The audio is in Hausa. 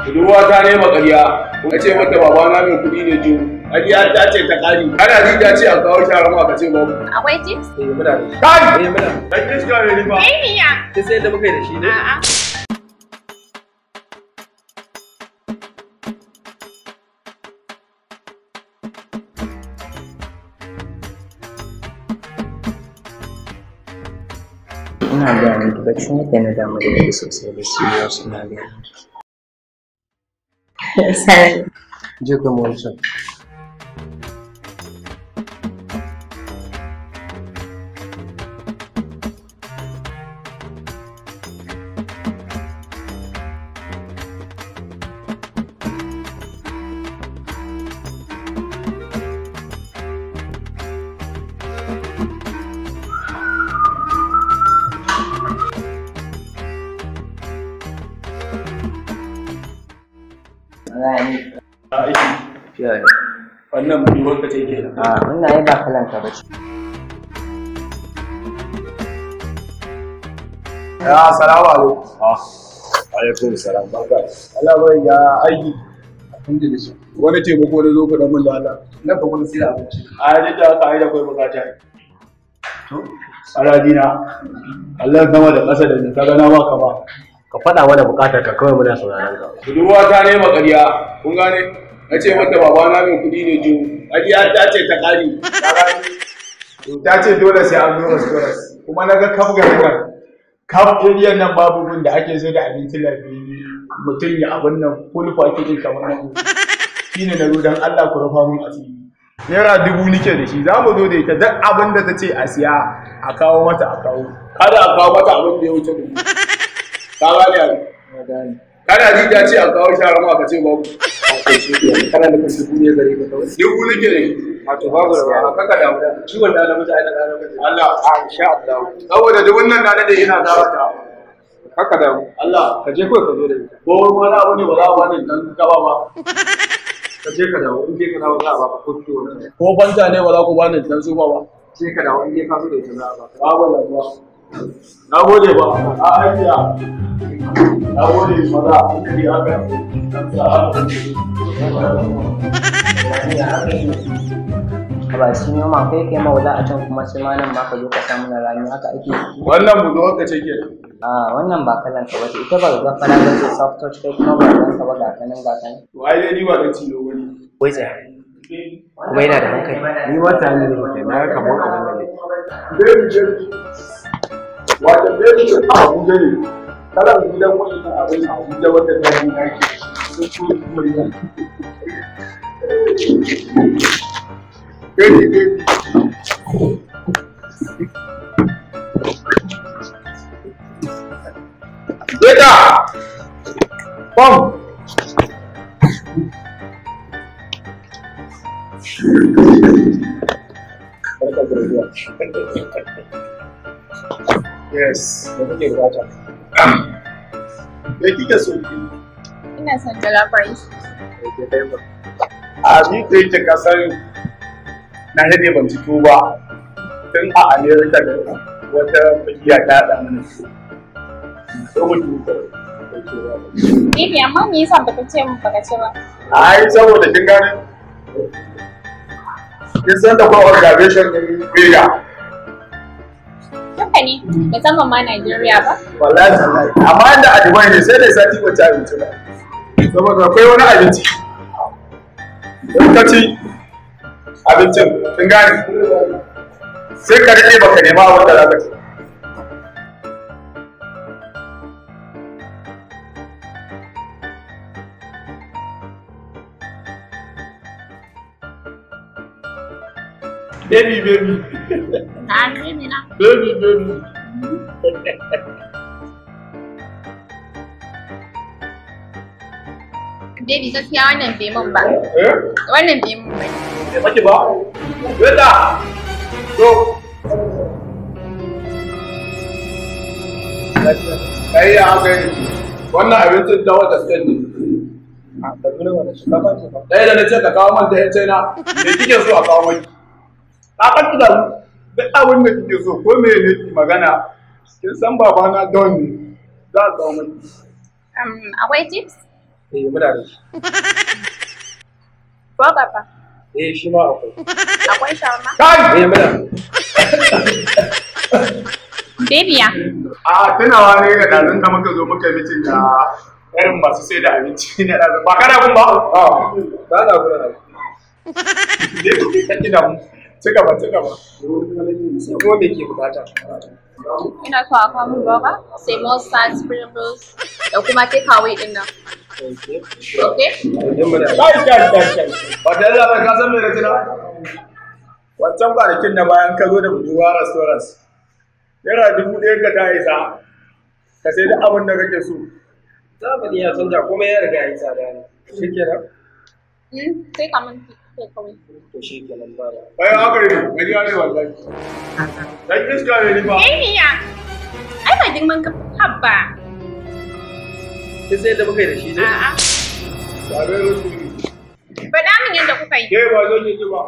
Budurwa ta nema ƙarya, na ce mata babana mai kuɗi ne jiwu. Ƙarya ta ce ta ƙari. Ana ji ta ce a kawo sharan ka ce babu. Akwai chips? Eh muna da shi. Kai! Eh muna. Dan iska ne ni ba. Baby ya. Kin san yadda muka yi da shi ne? A'a. Ina gaya miki bacci nake na damu da ke sosai da serious ina gaya miki. Sorry. Je ka mu wancan. Rani. Aiki. Yaya. Wannan budurwar ka ce kenan. A wannan ai ba kalan ka bace. Ya salamu alaikum. Ah, alaikum salam barka. Allah bai ya aiki. Alhamdulillah. Wani taimako na zo ku dan mun da Allah. Na fa kun sai abinci. A duk da haka ai da kai bukata. To, Aradina. Allah gama da ƙasa da ni kaga na baka ba. Ka faɗa mana buƙatar ka kawai muna sauraron ka. Budurwa ta nema ƙarya, kun gane? Na ce mata babana mai kuɗi ne jiwu. Ƙarya ta ce ta ƙari. Ta ce dole sai an zo restaurant. Kuma na ga kaf garin nan. Kaf area nan babu gun da ake sai da abinci lafiyayye. Mutum ya abin nan full package kamar nan. Shi ne na zo don Allah ku rufa mun asiri. Naira 1000 nike da shi, za mu zo da ita duk abin da ta ce a siya a kawo mata a kawo. Kada a kawo mata abin da ya wuce 1000. Ka gane ai? na gane. Kana ji ta ce a kawo sharan ka ce babu. Kana da kasu ne gare ka kawai. 1000 nake da shi. Wato babu da ba kaka damu da ciwon da namiji ai da namiji. Allah. A insha Allah. Saboda dubun nan na dade ina tara ta. Kaka damu. Allah. Ka je kawai ka zo da ita. Ko wani abu ne ba za a bani dan gaba ba. Ka je ka dawo in dai ka dawo za a baka ko ciwo ne. Ko fanta ne ba za ku bani dan zuba ba. Je ka dawo in dai ka zo da ita za a baka. Babu lafiya. Na gode ba. A ajiya. Na gode maza. Ina da haka. Dan sa haka. Rani ya aka yi. Ba shi noma kai kai maula a can kuma sai ma nan ma ka zo ka samu na rami haka ake. Wannan budurwar ka ce kenan. A wannan ba kalan ka bace ita ba ga fara ba ce soft touch kai kuma ba dan ka ba ga kanan ga kanan. To ai dai ni ba dan tilo bane. Wai tsaya. Kuma yana da hankali. Ni wata ne da ke na ga kamar abin da ne. Baby baby. Wato baby a Abuja ne. Kalan gidan wannan abin a Abuja wanda ta yi ake. Baby baby. Beta! Bom! Barka da zuwa. Yes. Da kake bukata. Me kike so ki? Ina son jollof rice. Ke kai ba. A ni da yake kasar na daɗe ban ci tuwo ba. Tun a America da wata kungiya ta haɗa mana su. So mu tuwo kawai. Baby amma me yasa baka ce mun baka ce ba? Ai saboda kin gane. Kin san da kwa observation din media. Haka ne, musamman ma Najeriya ba. Wallahi tallahi. Amma inda a Dubai ne sai dai sati ban ci abinci ba. Saboda akwai wani abinci. In ka ci abincin kin gane. Sai ka daɗe baka nema abin da za ka ci. Baby, baby. Na baby na. Baby, baby. Baby gaskiya wannan bai mun ba. Eh? Wannan bai mun ba. Bai maki ba? Beta! To. Kai ya haka yi. Wannan abincin ta wata state ne. A Kaduna wani shinkafa ce ba. Ɗaya da na ce ka kawo man da ya China, me kike so a kawo maki? Ka kan da duk abin da kike so ko me ne ki magana. Kin san babana don ne. Za a kawo maki. Akwai chips? Eh, muna da shi. Burger fa. Eh, shi ma akwai. Akwai shawarma? Kai! Eh, muna. Baby ya. A tunawa ne da ɗazun da muka zo muka mitin da irin masu sai da abinci na ɗazun. Ba kana kun ba? Ah, ba na kula da Kake da mu. Ci gaba, ci gaba. Sai kuma me ke bukata? Ina so a kawo min burger, sai mustard, spring rolls da kuma take away din nan. Okay. Okay? Idan muna. Kai, kai, kai, kai. Ba ta yalla ba ka san me da tuna? Wancan kwanakin na bayan ka zo da budurwa restaurant. Naira 1000 ka ta isa. Ka sai duk abin da kake so. Zamani ya canja kuma ya riga ya yi tsada ne. Shi kenan? Sai ka min take away. To shi kenan ba da. Bai haka ne, gari ne wallahi. Dan iska ne ni ba. Baby ya. Ai ba girman ka habba. Kin sai da muka yi da shi ne? A'a. Ba bai rusu. Faɗa min yadda kuka yi. Ke ba zo ki ba.